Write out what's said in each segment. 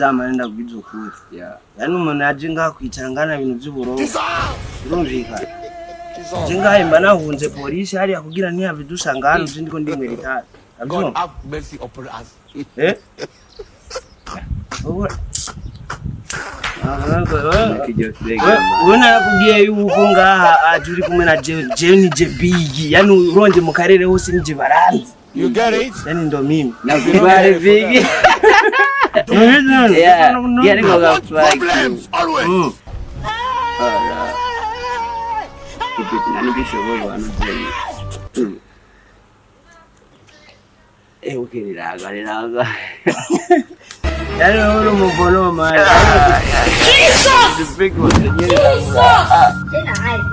Umviriza ndabwiza ukuri. Yeah. Yani umuntu yaje ngaha kwicara ngana ibintu by'uburobo. Birumvikana. Je ngaha mba nahunze polisi hariya kugira ntiyave dusanga hano je ndiko ndinywera itabi. God Avyumva? have mercy upon us. Eh? Ubu Nakiryo fege. we narakubwiye yuko ngaha aje uri kumwe na jewe, jewe nije bigi, yani uronje mu karere hose nije baranzi. You get it? Yani ndo mimi. Nakubali bigi. Yeah. Yeah, niko gafaki. Problems always. Ara. Ipiti nani bishoboye wano. Eh, okay, riraga, riraga. Yani wewe uri umubono man. The big one,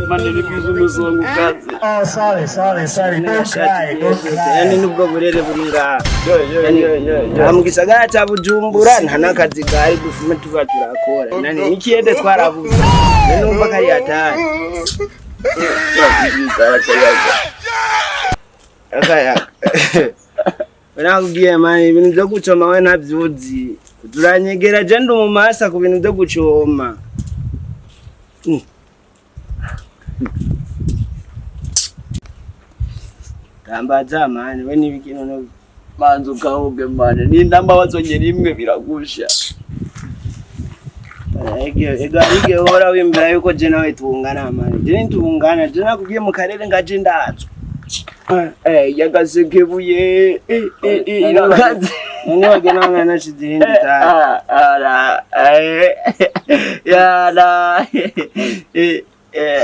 Mane nibize umuzungu kazi. Oh, sorry, sorry, sorry. Don't cry, don't cry. Yani nubwo burere buri ngaha. Yo, yo, yo, yo, Aha yo. mu gisagara ca Bujumbura nta n'akazi gahari dufume tuba turakora. Nani n'ikiyede twarabuze. None numva kari hatari. Akaya. Nakubwiye man ibintu vyo gucoma we ntavyuzi. Turanyegera je ndi umumasa ku bintu vyo gucoma. Tambaza man we n'ibiki none. Manzi ukahuge mane n'indamba bazonye rimwe biragusha. Ega ige hora wimbira yuko je nawe tungana man. Je ntitungana, je nakubwiye mu karere ngaje ndazwa. Eh, yagasekebuye eh eh eh irakaze. None wagena wana nashize irindi tabi. Ah, ara eh yara eh eh.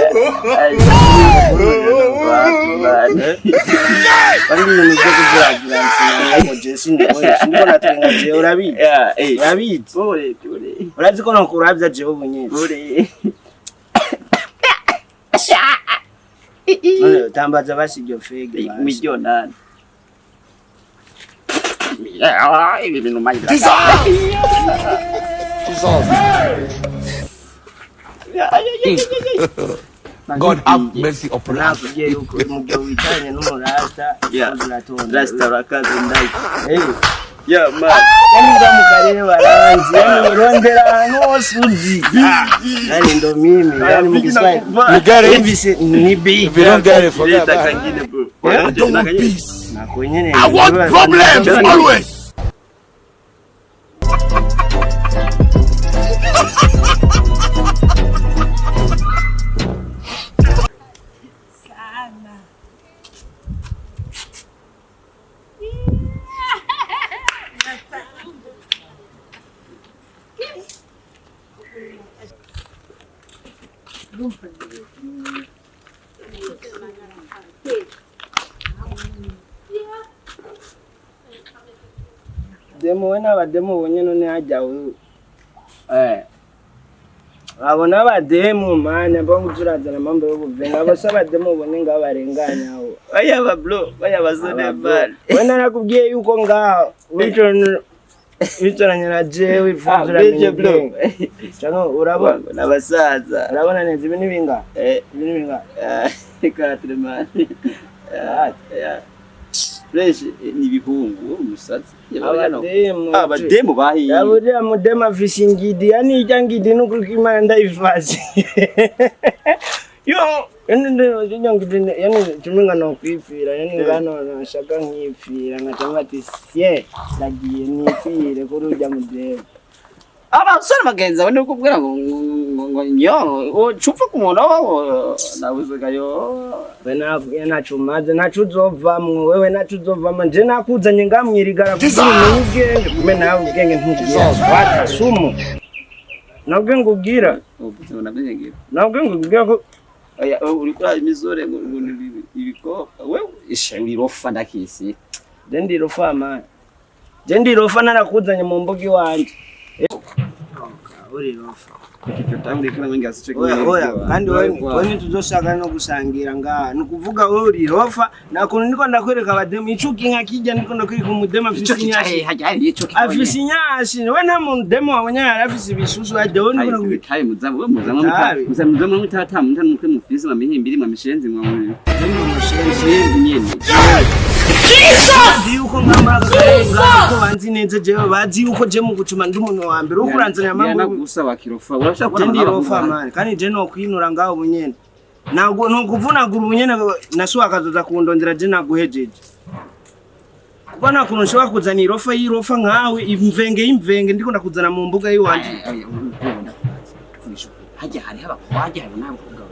Kandi ibintu vyo kuzirazira nsinga je sindiko natwenga jewe urabizi. Yeah, eh. Urabizi. Bore, bore. Urazi ko nokuravya jewe ubu nyene. Bore. None tambaza basi iryo fege basi. Miliyonani. Ibi bintu mayira. Jesus. God have mercy upon us. Nakubwiye yuko mu gihe wicaranye n'umurasta Yeah. uratonda. Rasta rakaze ndayi. Eh, Yeah, man. yani nga mu karere baranzi, yani urondera ahantu hose uzi. Yani ndo mimi, yani mu Kiswahili. You get it? Numvise ni big. If you don't get it, forget Leta about it. kangine bro. I don't want peace. Nako nyene. I want problems always. Sana. Demo we n'abademu ubonye none hajya wewe. Eh. Abo n'abademu mani abo nguturazana mambo y'ubuvenga abo si abademu ubonye ngaho barenganya aho. Oya ba bro, oya basore man. We narakubwiye yuko ngaho wicaranye na jewe Ah, ifuza beje bro. Cyangwa urabona N'abasaza. urabona neza ibi ni bingahe? Eh, Ibi ni bingahe? eh, quatre man. Yeah. Fresh ni ibihungu umusatsi. Abademu. Abademu bahiye. Uriya mudemu afise ingidi, yani irya ngidi nukuri ko Imana ndayifashe. Yo, yani irya ngidi yani tumenga nokwipfira, yani ngano nashaka nkipfira nkaca mvuga ati sye ndagiye nipfire kuri urya mudemu. Abasore bagenzi bawe ni ukubwira ngo ngo ngo nyo ucupfa ku muntu wawe nabuze yo. We nakubwiye ntaco umaze, ntaco uzovamwo, wewe ntaco uzovamwo, je nakuzanye ngamwirigara kugira umenye ubwenge, kume nawe ubwenge ntugira. Wata sumu. Nabwe ngubwira, Ubuze nabyo nabwe ngubwira ko Oya uri kuri imisore ngo ngo ibikobwa wewe ishe uri rofa ndakisi. je ndirofa mani. Je ndirofa narakuzanye mu mbuga iwanje. Urirofa. Oya oya kandi wewe wewe ntituzoshaka no gusangira ngaha. Ni ukuvuga wewe urirofa nakuntu niko ndakwereka abademu icuki nka kijya niko ndakwereka umudemu afise inyashi. Afise inyashi we nta mudemu wabonye yari afise ibisusu ajya wewe niko ndakwereka. Tayi muzamu we muzamu Tabi. muzamu muzamu mutata mutata mukwe mufisi mamihimbiri mamishenzi mwa Je ndi umushenzi. mishenzi nyene. Nzi yuko ngaha muri aka karere ngaha ko banzi neza, jewe bazi yuko je mu gucuma ndi umuntu wa mbere. Uriko uranzanira mambo. Yanagusa wakirofa, urashaka Je kubona ndi rofa man, kandi je no kwinura ngaho bunyene. Ntabwo nokuvunagura ubunyene, nasuwa akazoza kundondera, je naguhejeje. Kuko nta kuntu nshobora kuzana irofa y'irofa nkawe, imvenge y'imvenge, ndiko ndakuzana mu mbuga y'iwanje. Hajya hariho abakobwa, hajya hari n'abakobwa,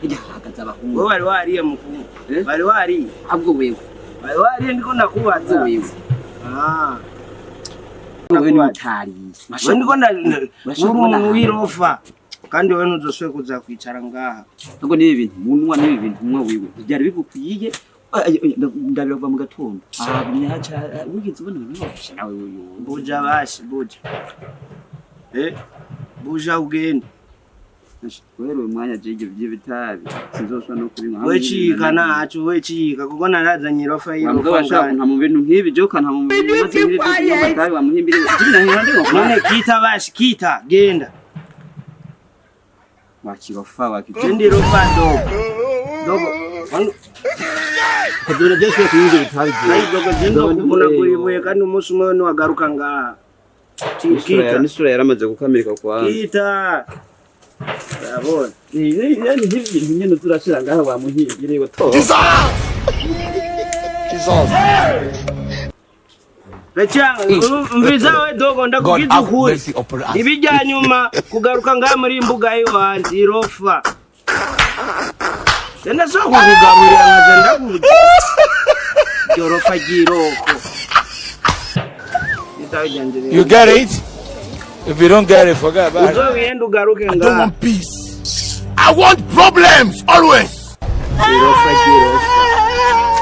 hajya hahagaze abahungu. Wowe wari wariye, mukuru? Eh? Wari wariye? Ahubwo wewe. Wari wariye? Ndiko ndakubaza. Ahubwo wewe. Ah. Wewe ni utariye. Wewe ndiko nda Urashobora uri kubona umuntu ahantu. w'irofa, kandi wowe ntuzosubire kuza kwicara ngaha. Nubwo n'ibi bintu munwa, n'ibi bintu munywa wiwe byari bigukwiye. Ndabira kuva mu gatondo aha haca wigeze ubona ibintu bafashe nawe uyu. Buja bashi, buja, eh, buja ugende. Guhera uyu mwanya je ibyo by'ibitabi sinzosubira no kubinywa. We cika naco, we cika, kuko narazanye irofa Wambwa y'irofa washaka ngaha. kunta mu bintu nk'ibi, je ukanta mu bintu maze nk'ibi byo kunywa amatabi wamuhimbire jibina nkira ndi. None kita bashi, kita genda. Wakirofa wakirofa. Je ndi rofa dogo dogo. Kazura je suye kunywa ibyo bitabi. Kandi dogo, je ndokuvunagura ibuye, kandi umunsi umwe niwagaruka ngaha. Kita. N'isura yaramaze gukamirika kwa Kita, urabona. Yani nk'ibi bintu nyene uzurashira ngaha wamuhimbire to. Jesus! Jesus. Pechanga, umviza we dogo, God ndakubwiza have ukuri. mercy upon us. Ibijya nyuma kugaruka ngaha muri iyi mbuga y'iwanjye irofa. Ndashobora kukugaburira nkaza ndakurya. Iryo rofa ry'iroko. Itabi ryanje rero. You get it? If you don't get it, forget about it. Uzogenda ugaruke I don't ngaha. want peace. I want problems always. Irofa ry'irofa.